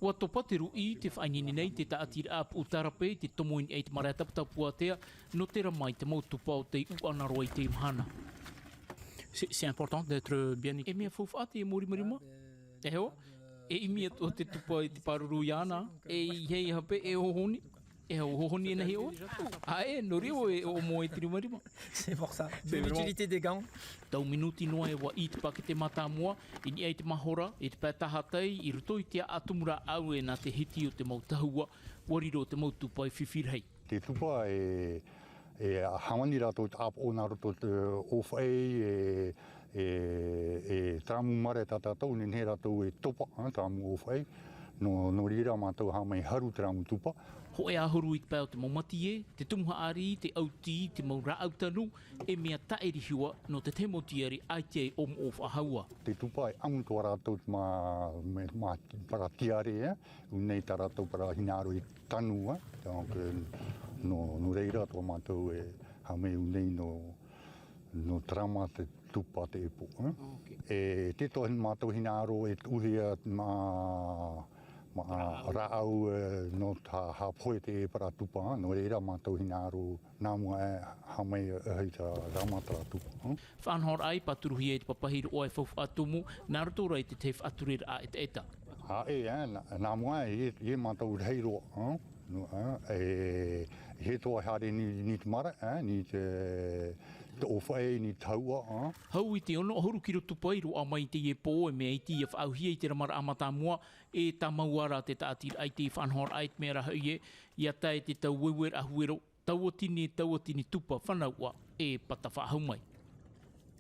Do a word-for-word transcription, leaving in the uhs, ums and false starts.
Ua topa te ruʻi i te faʻaineine nei te tāʻatiraʻa puʻu tarape i te tomo i niʻa i te marae taputapuātea nō te rama i te mau tupa o tei uʻana roa i te mahana. C'est important d'être bien. E mea faufaʻa te mōrimarima. E hoa, e ʻimi atu te tupa i te pāruru iāna, e i hei hape e hohoni. E hohoni e nahi ʻoe? Ae nō reira e ʻomo e te rimarima. C'est pour ça. De l'utilité des gants. Tau minuti noa e ua i te pakete mātāmua i niʻa i te mahora i te pae tahatai i roto i te aʻatumu rāʻau e nā te hiti o te mau tahua. Ua riro te mau tupa i fifi rahi. Te tupa e e hāmani rātou te ʻāpoʻo nā roto te ʻōfaʻi e e e taramu mare tā tātou nehenehe rātou e topa taramu ʻōfaʻi. Nō reira mātou hāmai haru te rāmu tupa. Hoʻe ʻahuru i te pae o te mau matie te tumu haʻari te ʻauti te mau rāʻau tanu e mea taʻerihiua nō te tēmoti are ʻaita e ʻomo ʻōfaʻa haua. Te tupa e ʻamu toa rātou mā mā paratiare e ʻu nei tā rātou parahinaʻaro i tanu e. Nō reira toa mātou e hāmai ʻu nei nō nō tarama te tupa te ʻepo e te toa mātou hinaʻaro e tuʻuhia mā mā rāʻau nō tā hāpohe te ʻēpara tupa. Nō reira mātou hinaʻaro nā mua e hāmai e ʻahi tā rāmata tupa. Faʻanahoraʻa i pāturuhia i te papahi roʻo e faufaʻa tumu nā roto rā i te tahi faʻatureraʻa ʻetaʻeta. Aʻe e nā mua e e mātou rahi roa e he toa haere ni te mara ni te ʻōfaʻi ni te haua. Hau i te ono ʻahuru kiro tupa i roaʻa mai i teie pō e mea iti ia faʻaauhia i te ramaraʻa mātāmua. E tāmau ara te tāʻatiraʻa i te faʻanahoraʻa i te mea rahi e ia tae te tau ueueraʻa huero tauatini tauatini tupa fānauʻa e pata faʻahau mai.